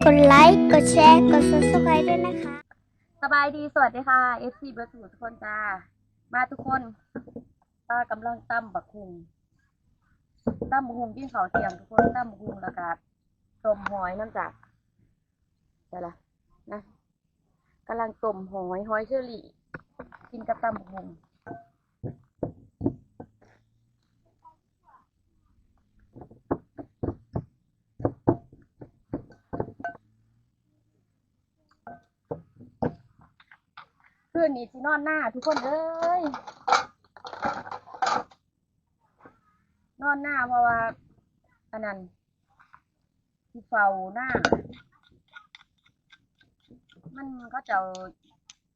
กดไลค์ กดแชร์ กด Subscribe ด้วยนะคะ สบายดี สวัสดีค่ะ เอฟซี เบิดสู่ทุกคนจ้า มาทุกคน ป้ากำลังตำบักหุ่ง ตำบักหุ่งกินข้าวเที่ยงทุกคน ตำบักหุ่งแล้วก็ต้มหอยนำจ้ะ ใส่ละนะ กำลังต้มหอย หอยเชอรี่ กินกับตำบักหุ่ง คืนนี้สินอนนาทุกคนเอ้ย นอนนาเพราะว่า อันนั้น สิเฝ้านา มันเขาเจ้า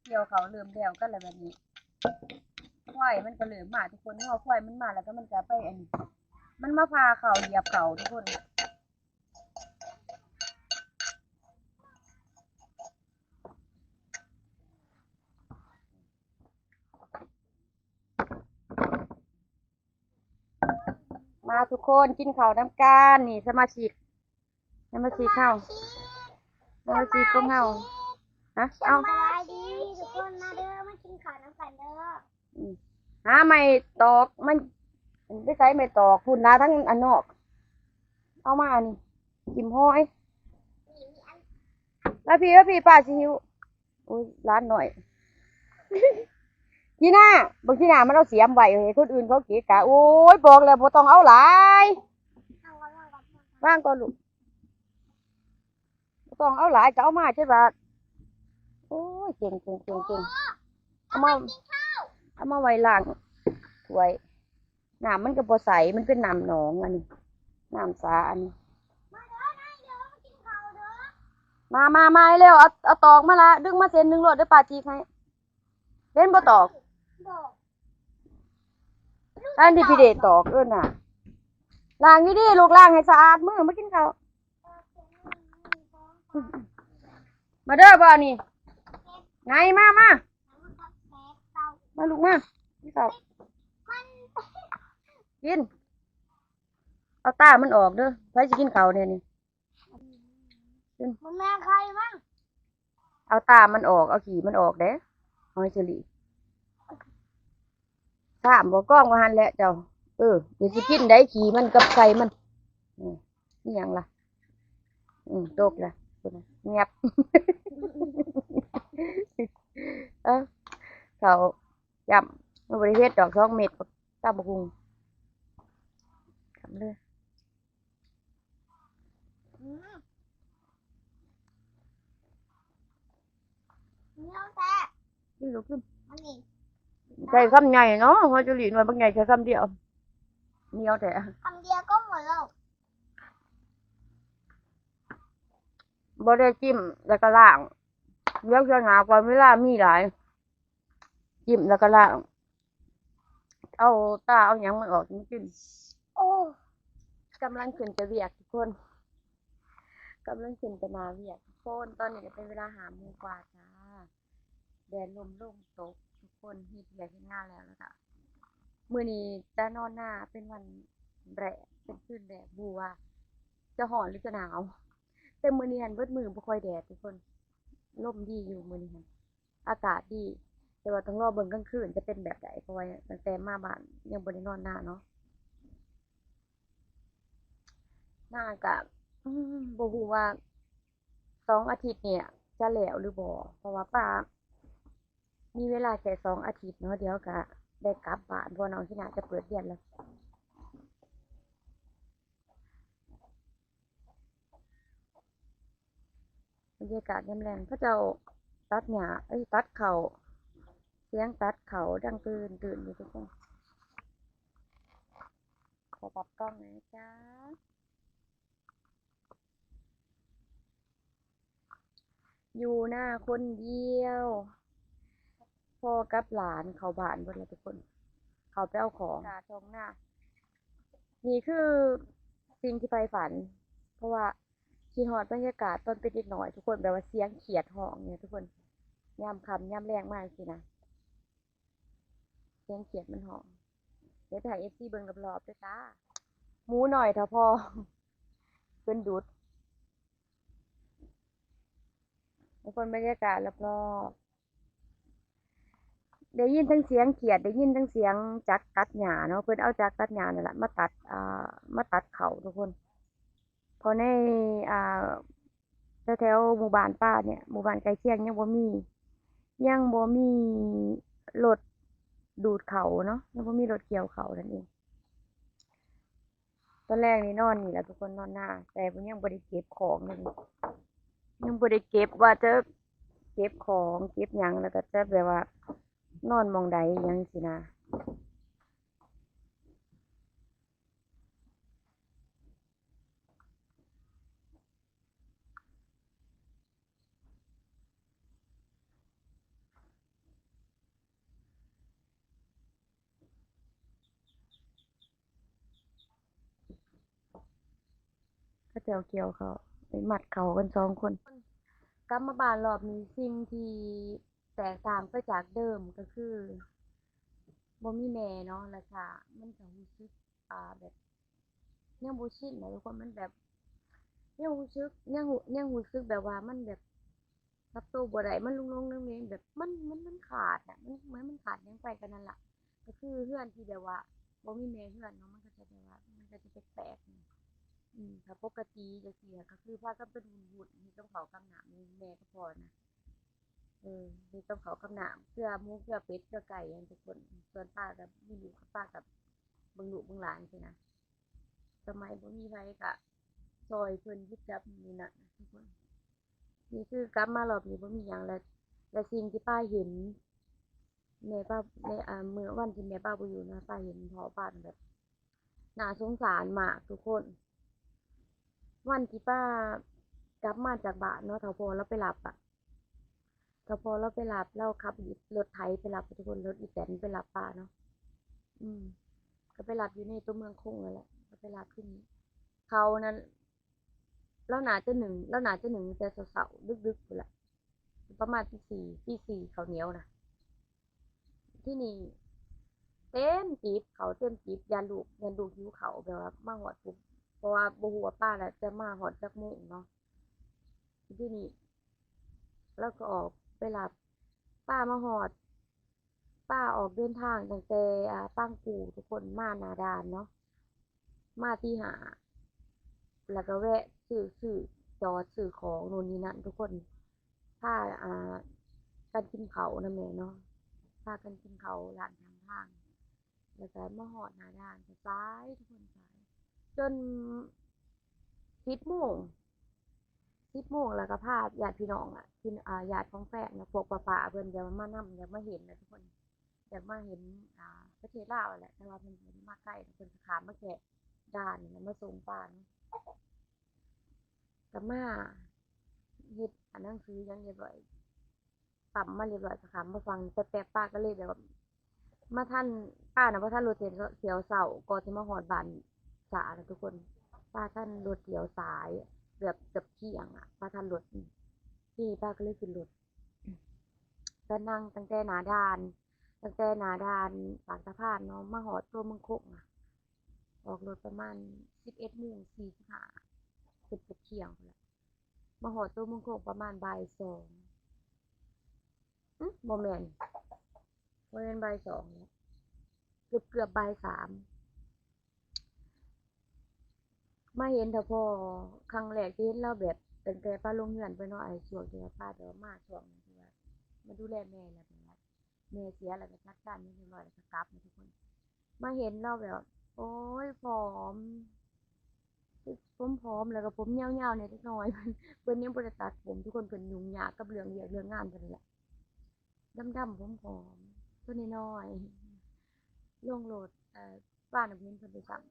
เกี่ยวข้าวเริ่มแล้วกันแล้วบัดนี้ ควายมันก็เริ่มมาทุกคน งัวควายมันมาแล้วก็มันก็ไปอัน มันมาพาข้าวเหยียบข้าวทุกคน มาทุกคนกินข้าวนำกัน นี่สมาชิก สมาชิกเฮา สมาชิกของเฮา ฮะ เอ้า สบายดีทุกคน มาเด้อ มากินข้าวนำกันเด้อ อืม หาไม้ตอก มัน ไปใส่ไม้ตอก พุ้นนะ ทั้งอันนอก เอามาอันนี้ กิมหอย มาพี่ มาพี่ ป้าสิหิว โอ้ย หลานน้อย ทีหน้า บักทีหน้ามันเอาเสียมไว้ให้คนอื่นเขาเกะกะ โอ้ย บอกแล้วบ่ต้องเอาหลาย วางก่อนลูก บ่ต้องเอาหลาย ก็เอามาเจ็ดบาท โอ้ย เก่ง เก่ง เก่ง เก่ง เอามา เอามาไว้ล้างถ้วย น้ำมันก็บ่ใส มันเป็นน้ำหนองอันนี้ น้ำสาอันนี้ มา มา มาเร็ว เอา เอาตอกมาละ ดึงมาเส้นหนึ่งโลด เดี๋ยวป้าจิกให้ เห็นบ่ตอก อันที่พี่เดชตอก เอิ้นน่ะ ล้างดีๆ ลูก ล้างให้สะอาดมือ มากินข้าว มาเด้อบ่าวนี่ ไง มา มา มาลูกมา กินข้าว กิน เอาตามันออกเด้อ ไผสิกินข้าวแน่นี่ กิน มันแม่ใครมั้ง เอาตามันออก เอาขี้มันออกเด้ หอยเชอรี่ สามบ่ กองว่าหั่นแหละเจ้า เออ เดี๋ยวสิกินได้ขี้มันกับไข่มัน อืม อีหยังล่ะ อืม ตกละ พุ้นน่ะ เงียบ เอ้า ข้าวจ้ำ มันบ่ได้เผ็ดดอก สองเม็ด บัก ตำบักหุ่ง กำเลย อืม เหนียวแท้ นี่ลูก อืม อันนี้ ใส่คำใหญ่เนาะ หอยเชอรี่หน่วยบักใหญ่ ใส่คำเดียว เหนียวแท้ คำเดียวก็หมดแล้ว บ่ได้จิ้ม แล้วก็ล้าง เดี๋ยวเทื่อหน้าก่อน เวลามีหลาย จิ้มแล้วก็ล้าง เอาตาเอาหยังมันออกจั่งกิน โอ้ กำลังขึ้นไปเวียกทุกคน กำลังขึ้นไปหน้าเวียกทุกคน ตอนนี้ก็เป็นเวลาห้าโมงกว่าจ้า แดดร่มลงตกทุกคน เฮ็ดเวียกเฮ็ดงานแล้ว แล้วก็มื้อนี้จะนอนนาเป็นวันแรก เป็นคืนแรก บ่ฮู้ว่าจะร้อนหรือจะหนาว แต่มื้อนี้หั้นเบิดมื้อบ่ค่อยแดดทุกคน ลมดีอยู่มื้อนี้หั้น อากาศดี แต่ว่าต้องรอเบิ่งกลางคืนจะเป็นแบบใด เพราะว่าตั้งแต่มาบ้านยังบ่ได้นอนนาเนาะ นากะ อืม บ่ฮู้ว่าสองอาทิตย์เนี่ยจะแล้วหรือบ่ เพราะว่าป้ามีเวลาแค่สองอาทิตย์เนาะ เดี๋ยวกะได้กลับบ้าน เพราะน้องทีหน้าจะเปิดเรียนแล้ว บรรยากาศยามแลง เขาเจ้าตัดหญ้า เอ้ย ตัดข้าว เสียงตัดข้าวดังตื่นๆ อยู่ทุกคน ขอปรับกล้องหน่อยนะจ๊ะ อยู่นาคนเดียว พ่อกับหลานเข้าบ้านเบิดแล้วทุกคน เข้าไปเอาของ กาดท้องนา นี่คือสิ่งที่ใฝ่ฝัน เพราะว่าคิดฮอดบรรยากาศตอนเป็นเด็กน้อยทุกคน แบบว่าเสียงเขียดฮ้องเนี่ยทุกคน ยามค่ำยามแลงมาจั่งซี้นะ เสียงเขียดมันฮ้อง เดี๋ยวถ่าย เอฟซี เบิ่งรอบๆ เด้อจ้า หมูน้อยเท่าพ่อ เพิ่นดุด ທຸກຄົນ ບັນຍາກາດລອບໆ ໄດ້ຍິນທັງສຽງຂຽດ ໄດ້ຍິນທັງສຽງຈັກຕັດຫຍ້າເນາະ ເພິ່ນເອົາຈັກຕັດຫຍ້ານັ້ນລະມາຕັດ ອ່າ ມາຕັດເຂົ້າທຸກຄົນ. ເພາະໃນ ອ່າ ແຖວໆໝູ່ບ້ານປ້ານີ້ ໝູ່ບ້ານໃກ້ຄຽງຍັງບໍ່ມີ ຍັງບໍ່ມີລົດດູດເຂົ້າເນາະ ຍັງບໍ່ມີລົດກ່ຽວເຂົ້ານັ້ນເອງ. ຕອນແລງນີ້ນອນນີ້ລະທຸກຄົນ ນອນນາ ແຕ່ຍັງບໍ່ໄດ້ເກັບຂອງເລີຍ ຍັງບໍ່ໄດ້ເກັບ ວ່າຈະເກັບຂອງເກັບຫຍັງ ແລ້ວກໍຈະແບບວ່ານອນໝ່ອງໃດຫຍັງຊີ້ນະ. ເຂົາເຈົ້າກ່ຽວເຂົ້າ ໄປມັດເຂົ້າກັນສອງຄົນ. ກັບມາບ້ານລອບນີ້ ສິ່ງທີ່ແຕກຕ່າງໄປຈາກເດີມກໍຄືບໍ່ມີແມ່ເນາະ ແລ້ວກະມັນກໍຮູ້ສຶກ ອ່າ ແບບ ຍັງບໍ່ຊິນນະທຸກຄົນ ມັນແບບ ຍັງຮູ້ສຶກ ຍັງຮູ້ ຍັງຮູ້ສຶກແບບວ່າມັນແບບ ປັບໂຕບໍ່ໄດ້ ມັນຫຼົງໆເລງໆ ແບບມັນ ມັນ ມັນຂາດອະ ມັນ ມັນ ມັນຂາດຫຍັງໄປກໍນັ້ນລະ ກໍຄືເຮືອນທີ່ແບບວ່າບໍ່ມີແມ່ເຮືອນເນາະ ມັນກໍຈະແບບວ່າ ມັນກໍຈະແປກໆ ອືມ ຖ້າປົກກະຕິຈັ່ງຊີ້ກໍຄືພາກັນໄປຫຸ້ນໆ ເຮັດກັບເຂົ້າກັບນ້ຳ ແມ່ກັບພໍ່ນະ ເອີ ເຮັດກັບເຂົ້າກັບນ້ຳ ເກືອໝູ ເກືອເປັດ ເກືອໄກ່ຫຍັງທຸກຄົນ ສ່ວນປ້າກໍມີລູກ ປ້າກໍເບິ່ງລູກເບິ່ງຫຼານຊີ້ນະ ສະໄໝບໍ່ມີໃຜກໍຊ່ອຍເພິ່ນ ຢຸດຈັບນີ້ນະທຸກຄົນ. ນີ້ຄືກັບມາລອບນີ້ບໍ່ມີຫຍັງແລ້ວ ແລະສິ່ງທີ່ປ້າເຫັນ ແມ່ປ້າ ແມ່ ອ່າ ເມື່ອວັນທີ່ແມ່ປ້າບໍ່ຢູ່ນະ ປ້າເຫັນພໍ່ປ້າແບບໜ້າສົງສານມາກທຸກຄົນ. ວັນທີ່ປ້າກັບມາຈາກບ້ານເນາະ ເຖົ້າພໍ່ລາວໄປຮັບອະ ເຖົ້າພໍ່ລາວໄປຮັບ ລາວຂັບລົດໄຖໄປຮັບທຸກຄົນ ລົດອີແຕນໄປຮັບປ້າເນາະ ອືມ ກໍໄປຮັບຢູ່ໃນຕົວເມືອງຄົງນັ້ນແຫຼະ ກໍໄປຮັບທີ່ນີ້ ເຂົານັ້ນ ລາວໜ້າຈະໜຶ້ງ ລາວໜ້າຈະໜຶ້ງແຕ່ເຊົ້າໆ ດຶກໆ ພຸ້ນລະ ປະມານຕີສີ່ ຕີສີ່ ເຂົ້າໜຽວນະ ທີ່ນີ້ເຕັມຕີບ ເຂົ້າເຕັມຕີບ ຢ້ານລູກ ຢ້ານລູກຫິວເຂົ້າ ແບບວ່າມາຮອດປຸບ ເພາະວ່າບໍ່ຮູ້ວ່າປ້ານະຈະມາຮອດຈັກໂມງເນາະ ທີ່ນີ້ລາວກໍອອກໄປຮັບ ປ້າມາຮອດ ປ້າອອກເດີນທາງຕັ້ງແຕ່ ອ່າ ປາງກູ່ ທຸກຄົນ ມາໜ້າດ່ານເນາະ ມາຕີຫ້າ ແລ້ວກໍແວະຊື້ ຊື້ ຈອດຊື້ຂອງໂນ່ນນີ້ນັ້ນ ທຸກຄົນ ພາ ອ່າ ກັນກິນເຂົ້ານຳແມ່ເນາະ ພາກັນກິນເຂົ້າຮ້ານຂ້າງທາງ ແລ້ວກໍມາຮອດໜ້າດ່ານ ກໍສາຍ ທຸກຄົນ ສາຍ ຈົນສິບໂມງ ສິບໂມງ ແລ້ວກໍພາຍາດພີ່ນ້ອງອະ ພີ່ ອ່າ ຍາດຂອງແຟນນະ ພວກປ້າໆ ເພິ່ນຢາກມານຳ ຢາກມາເຫັນນະທຸກຄົນ ຢາກມາເຫັນ ອ່າ ປະເທດລາວຫັ້ນແຫຼະ ແຕ່ວ່າເພິ່ນບໍ່ໄດ້ມາໄກ ເພິ່ນກໍຂ້າມມາແຄ່ດ່ານນີ້ແຫຼະ ມາສົ່ງປ້ານະ ກໍມາເຮັດ ອ່າ ໜັງສືຫຍັງຮຽບຮ້ອຍ ປ້ຳມາຮຽບຮ້ອຍ ກໍຂ້າມມາຝັ່ງ ແປັບໆ ປ້າກໍເລີຍແບບວ່າ ມາທັນ ປ້ານະບໍ່ທັນລົດຖ້ຽວ ຖ້ຽວເຊົ້າ ກໍຊິມາຮອດບ້ານສານະທຸກຄົນ ປ້າທັນລົດຖ້ຽວສາຍ ເກືອບ ເກືອບທ່ຽງອະ ປ້າທັນລົດ ທີນີ້ປ້າກໍເລີຍຂຶ້ນລົດ ກໍນັ່ງຕັ້ງແຕ່ໜ້າດ່ານ ຕັ້ງແຕ່ໜ້າດ່ານປາກສະພານເນາະ ມາຮອດຕົວເມືອງຄົງນະ ອອກລົດປະມານສິບເອັດໂມງສີ່ສິບຫ້າ ເກືອບ ເກືອບທ່ຽງພຸ້ນລະ ມາຮອດຕົວເມືອງຄົງປະມານບ່າຍສອງ ອື ບໍ່ແມ່ນ ບໍ່ແມ່ນບ່າຍສອງແຫຼະ ເກືອບ ເກືອບບ່າຍສາມ ມາເຫັນເຖົ້າພໍ່ຄັ້ງແລກທີ່ເຫັນລາວແບບ ຕັ້ງແຕ່ປ້າລົງເຮືອນໄປເນາະ ໄອ້ຊ່ວງທີ່ວ່າປ້າແບບວ່າມາຊ່ວງທີ່ວ່າມາດູແລແມ່ ແລ້ວແບບວ່າແມ່ເສຍ ແລ້ວກໍຈັດການໃຫ້ຮຽບຮ້ອຍ ແລ້ວກໍກັບນະທຸກຄົນ ມາເຫັນລາວແບບ ໂອ້ຍ ຜອມ ຜົມຜອມ ແລ້ວກໍຜົມຍາວໆ ແດ່ຈັກໜ້ອຍ ເພິ່ນ ເພິ່ນຍັງບໍ່ໄດ້ຕັດຜົມ ທຸກຄົນ ເພິ່ນຫຍຸ້ງຍາກກັບເລື່ອງວຽກເລື່ອງງານເພິ່ນນັ້ນແຫຼະ ດຳໆ ຜອມໆ ຕົວນ້ອຍໆ ລົງລົດ ເອີ ປ້ານະບໍ່ເຫັນເພິ່ນດ້ວຍຊ້ຳ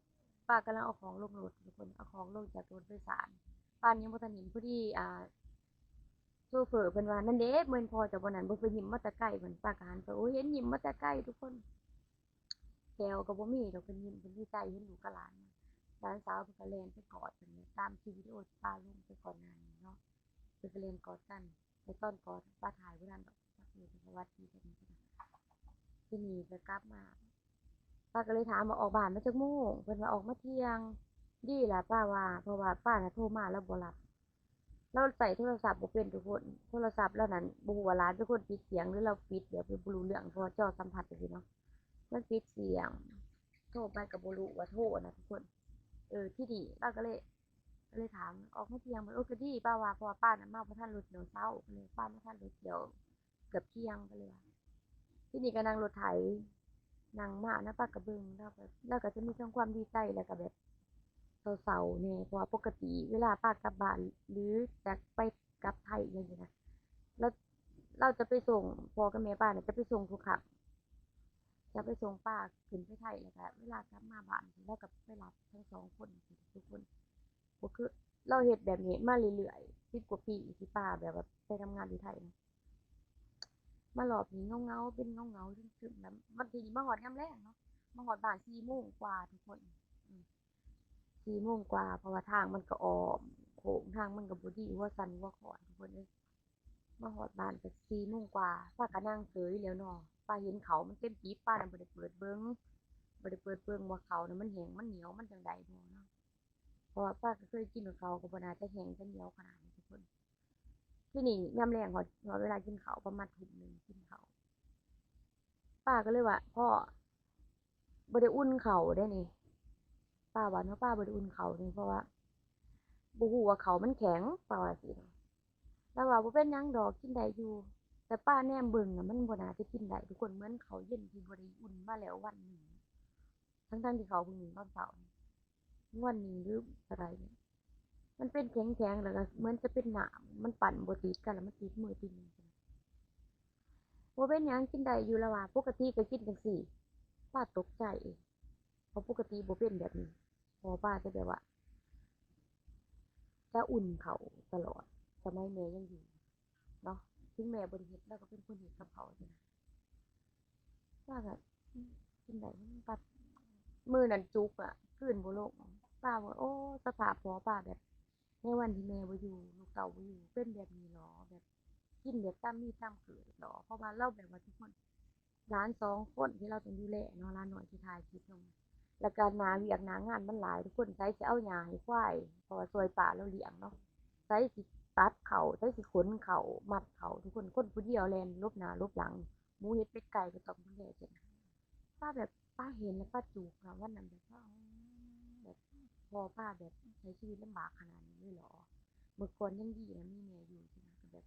ປ້າກຳລັງເອົາຂອງລົງລົດ ທຸກຄົນ ເອົາຂອງລົງຈາກລົດໂດຍສານ ປ້າຍັງບໍ່ທັນເຫັນ ພໍດີ ອ່າ ໂຊເຟີເພິ່ນວ່າ ນັ້ນເດ້ ແມ່ນພໍ່ເຈົ້າບໍ່ນັ້ນ ເພິ່ນຍິ້ມມາແຕ່ໄກ ເພິ່ນ ປ້າກໍຫັນໄປ ໂອ້ຍ ເຫັນຍິ້ມມາແຕ່ໄກ ທຸກຄົນ ແຊວກໍບໍ່ມີດອກ ເພິ່ນຍິ້ມ ເພິ່ນດີໃຈ ເຫັນລູກກັບຫຼານ ຫຼານສາວເພິ່ນກໍແລ່ນໄປກອດ ເພິ່ນຕາມທີ່ວິດີໂອທີ່ປ້າລົງໄປກ່ອນໜ້ານີ້ເນາະ ເພິ່ນກໍແລ່ນກອດກັນ ແຕ່ຕອນກອດປ້າຖ່າຍບໍ່ທັນດອກ ປ້າກໍເລີຍໄປສະຫວັດດີກັນ ທີນີ້ກໍກັບມາ ປ້າກໍເລີຍຖາມວ່າ ອອກບ້ານມາຈັກໂມງ ເພິ່ນວ່າອອກມາທ່ຽງ ດີລະປ້າວ່າ ເພາະວ່າປ້ານະໂທມາລາວບໍ່ຮັບ ລາວໃຊ້ໂທລະສັບບໍ່ເປັນທຸກຄົນ. ໂທລະສັບລາວນັ້ນ ບໍ່ຮູ້ວ່າຫຼານເປັນຄົນປິດສຽງ ຫຼືລາວປິດແບບບໍ່ຮູ້ເລື່ອງ ເພາະວ່າຈໍສຳຜັດຈັ່ງຊີ້ເນາະ ມັນປິດສຽງ ໂທໄປກໍບໍ່ຮູ້ວ່າໂທນະທຸກຄົນ. ເອີ ທີນີ້ລາວກໍເລີຍ ກໍເລີຍຖາມ ອອກມາທ່ຽງບໍ່? ເອີ ກໍດີ ປ້າວ່າ ເພາະວ່າປ້ານະມາບໍ່ທັນລົດດຽວເຊົ້າ ກໍເລີຍ ປ້າມາທັນລົດດຽວເກືອບທ່ຽງ ກໍເລີຍວ່າ ທີນີ້ກໍນັ່ງລົດໄຖ ນັ່ງມານະ ປ້າກໍເບິ່ງ ລາວກໍ ລາວກໍຈະມີທັງຄວາມດີໃຈ ແລ້ວກໍແບບເສົ້າໆແດ່ ເພາະວ່າປົກກະຕິເວລາປ້າກັບບ້ານ ຫຼືຈະໄປກັບໄທຫຍັງຊີ້ນະ ລາວ ລາວຈະໄປສົ່ງ ພໍ່ກັບແມ່ປ້ານະຈະໄປສົ່ງທຸກຄັ້ງ ຈະໄປສົ່ງປ້າຂຶ້ນໄປໄທ ແລ້ວກໍເວລາກັບມາບ້ານ ລາວກໍໄປຮັບທັງສອງຄົນ ທຸກຄົນ ກໍຄືລາວເຮັດແບບນີ້ມາເລື້ອຍໆ ສິບກວ່າປີ ທີ່ປ້າແບບວ່າໄປທຳງານຢູ່ໄທນະ. ມາຮອບນີ້ເຫງົາໆ ເປັນເຫງົາໆ ຊຶມໆ ແລ້ວບາງທີນີ້ມາຮອດຍາມແລງເນາະ ມາຮອດບ້ານສີ່ໂມງກວ່າທຸກຄົນ ອືມ ສີ່ໂມງກວ່າ ເພາະວ່າທາງມັນກໍອ້ອມໂຄ້ງ ທາງມັນກໍບໍ່ດີ ຫົວສັ່ນຫົວຂອນ ທຸກຄົນເອີຍ. ມາຮອດບ້ານກໍສີ່ໂມງກວ່າ ປ້າກໍນັ່ງເຊີຍແລ້ວເນາະ ປ້າເຫັນເຂົ້າມັນເຕັມຕີບ ປ້ານະບໍ່ໄດ້ເປີດເບິ່ງ ບໍ່ໄດ້ເປີດເບິ່ງວ່າເຂົ້ານະມັນແຫ້ງ ມັນໜຽວ ມັນຈັ່ງໃດບໍ່ເນາະ ເພາະວ່າປ້າກໍເຄີຍກິນເຂົ້າ ກໍບໍ່ໜ້າຈະແຫ້ງຈະໜຽວຂະໜາດນີ້ທຸກຄົນ. ທີນີ້ຍາມແລງຮອດ ຮອດເວລາກິນເຂົ້າ ປະມານທຸ່ມໜຶ່ງກິນເຂົ້າ ປ້າກໍເລີຍວ່າ ພໍ່ ບໍ່ໄດ້ອຸ່ນເຂົ້າເດ້ນີ້ ປ້າວ່າເນາະ ປ້າບໍ່ໄດ້ອຸ່ນເຂົ້ານີ້ ເພາະວ່າບໍ່ຮູ້ວ່າເຂົ້າມັນແຂງ ປ້າວ່າຊີ້ນະ. ລາວວ່າ ບໍ່ເປັນຫຍັງດອກ ກິນໄດ້ຢູ່ ແຕ່ປ້າແນມເບິ່ງນະ ມັນບໍ່ໜ້າຈະກິນໄດ້ທຸກຄົນ ເໝືອນເຂົ້າເຢັນທີ່ບໍ່ໄດ້ອຸ່ນມາແລ້ວວັນໜຶ່ງ ທັງໆທີ່ເຂົ້າເພິ່ງໜຶ່ງຕອນເຊົ້າ ວັນໜຶ່ງຫຼືເທົ່າໃດນີ້ ມັນເປັນແຂງໆ ແລ້ວກໍເໝືອນຈະເປັນນ້ຳ ມັນປັ້ນບໍ່ຕິດກັນ ແລ້ວມັນຕິດມືຕິດຫຍັງ ບໍ່ເປັນຫຍັງ ກິນໄດ້ຢູ່ ລາວວ່າ ປົກກະຕິກໍກິນຈັ່ງຊີ້. ປ້າຕົກໃຈ ເພາະປົກກະຕິບໍ່ເປັນແບບນີ້ ພໍ່ປ້າຈະແບບວ່າ ຈະອຸ່ນເຂົ້າຕະຫຼອດ ສະໄໝແມ່ຍັງຢູ່ເນາະ ເຖິງແມ່ບໍ່ໄດ້ເຮັດ ລາວກໍເປັນຄົນເຮັດກັບເຂົ້າຊີ້ນະ. ປ້າກໍ ອືມ ກິນໄດ້ ປັດ ມື້ນັ້ນຈຸກອະ ກືນບໍ່ລົງ ປ້າວ່າ ໂອ້ ສະພາບພໍ່ປ້າແບບ ໃນວັນທີ່ແມ່ບໍ່ຢູ່ ລູກເຕົ້າບໍ່ຢູ່ ເປັນແບບນີ້ເນາະ ແບບ ກິນແບບຕາມມີຕາມເກີດເນາະ ເພາະວ່າລາວແບບວ່າທຸກຄົນ ຫຼານສອງຄົນທີ່ລາວຕ້ອງດູແລເນາະ ຫຼານນ້ອຍທີ່ຖ່າຍຄລິບລົງ ແລ້ວກໍໜ້າວຽກໜ້າງານມັນຫຼາຍທຸກຄົນ ໃຜຊິເອົາຫຍ້າໃຫ້ຄວາຍ ເພາະວ່າຊ່ວຍປ້າລາວລ້ຽງເນາະ ໃຜຊິຕັດເຂົ້າ ໃຜຊິຂົນເຂົ້າ ມັດເຂົ້າ ທຸກຄົນ ຄົນຜູ້ດຽວແລ່ນຫຼົບໜ້າຫຼົບຫຼັງ ໝູເຫັດເປັດໄກ່ກໍຕ້ອງດູແລເຊັ່ນກັນ. ປ້າແບບ ປ້າເຫັນແລ້ວປ້າຈູກນະ ວັນນັ້ນແບບວ່າ ແບບ ພໍ່ປ້າແບບໃຊ້ຊີວິດລຳບາກຂະໜາດນີ້ເລີຍເຫລອ? ເມື່ອກ່ອນຍັງດີນະ ມີແມ່ຢູ່ຊີ້ນະ ກໍແບບ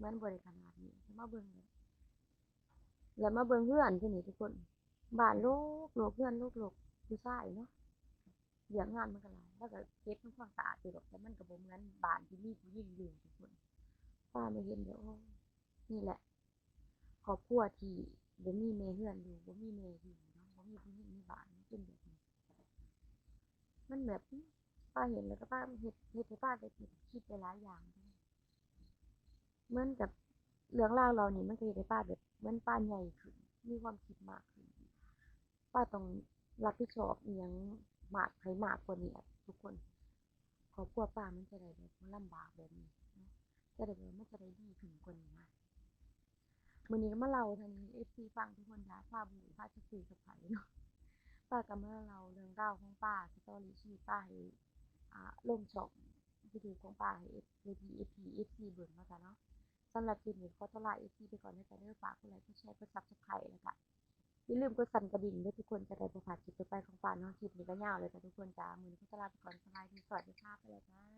ມັນບໍ່ໄດ້ຂະໜາດນີ້ ແລ້ວມາເບິ່ງ ແລ້ວມາເບິ່ງເຮືອນເທື່ອນີ້ທຸກຄົນ ບ້ານໂລກໆ ເຮືອນໂລກໆ ຜູ້ຊາຍເນາະ ວຽກງານມັນກໍຫຼາຍ ລາວກໍເກັບທຳຄວາມສະອາດຢູ່ດອກ ແຕ່ມັນກໍບໍ່ເໝືອນບ້ານທີ່ມີຜູ້ຍິງຢູ່ທຸກຄົນ. ປ້າມາເຫັນແລ້ວ ໂອ້ ນີ້ແຫຼະ ຄອບຄົວທີ່ບໍ່ມີແມ່ເຮືອນຢູ່ ບໍ່ມີແມ່ຢູ່ເນາະ ບໍ່ມີຜູ້ຍິງໃນບ້ານ ມັນເປັນແບບນີ້ ມັນແບບ ປ້າເຫັນແລ້ວກໍປ້າເຮັດ ເຮັດໃຫ້ປ້າໄດ້ຄິດ ຄິດຫຼາຍໆຢ່າງ ເໝືອນກັບເລື່ອງລາວເຫຼົ່ານີ້ ມັນກໍເຮັດໃຫ້ປ້າແບບ ເໝືອນປ້າໃຫຍ່ຂຶ້ນ ມີຄວາມຄິດມາກຂຶ້ນ ປ້າຕ້ອງຮັບຜິດຊອບອີ່ຫຍັງມາກ ໃຫ້ມາກກວ່ານີ້ແຫຼະທຸກຄົນ. ຄອບຄົວປ້າມັນຈະໄດ້ແບບບໍ່ລຳບາກແບບນີ້ເນາະ ຈະໄດ້ແບບ ມັນຈະໄດ້ດີຂຶ້ນກວ່ານີ້ນະ. ມື້ນີ້ກໍມາເລົ່າໃຫ້ເອັຟຊີຟັງ ທຸກຄົນຢາກພາບຸ້ງພາຈະຄຸຍກັບໃຜເນາະ ປ້າກໍມາເລົ່າເລື່ອງລາວຂອງປ້າ ສະຕໍຣີຊີວິດປ້າໃຫ້ ອ່າ ລົງຊ່ອງຢູທູບຂອງປ້າໃຫ້ເອັຟຊີ ເອັຟຊີເບິ່ງເນາະ ສຳລັບຄລິບນີ້ຂໍຕົວລາເອັຟຊີໄປກ່ອນເດີ ຝາກກົດໄລ ກົດແຊ ກົດຊັບສະໄຄຣບ໌ ແລ້ວກໍຢ່າລືມກົດສັ່ນກະດິ່ງເດີທຸກຄົນ ຈະໄດ້ບໍ່ພາດຄລິບຕໍ່ໄປຂອງປ້າເນາະ. ຄລິບນີ້ກໍຍາວແລ້ວຈ້າທຸກຄົນຈ້າ ມື້ນີ້ຂໍຕົວລາໄປກ່ອນ ສະບາຍດີ ສະຫວັດດີຄ່ະ ໄປແລ້ວຈ້າ.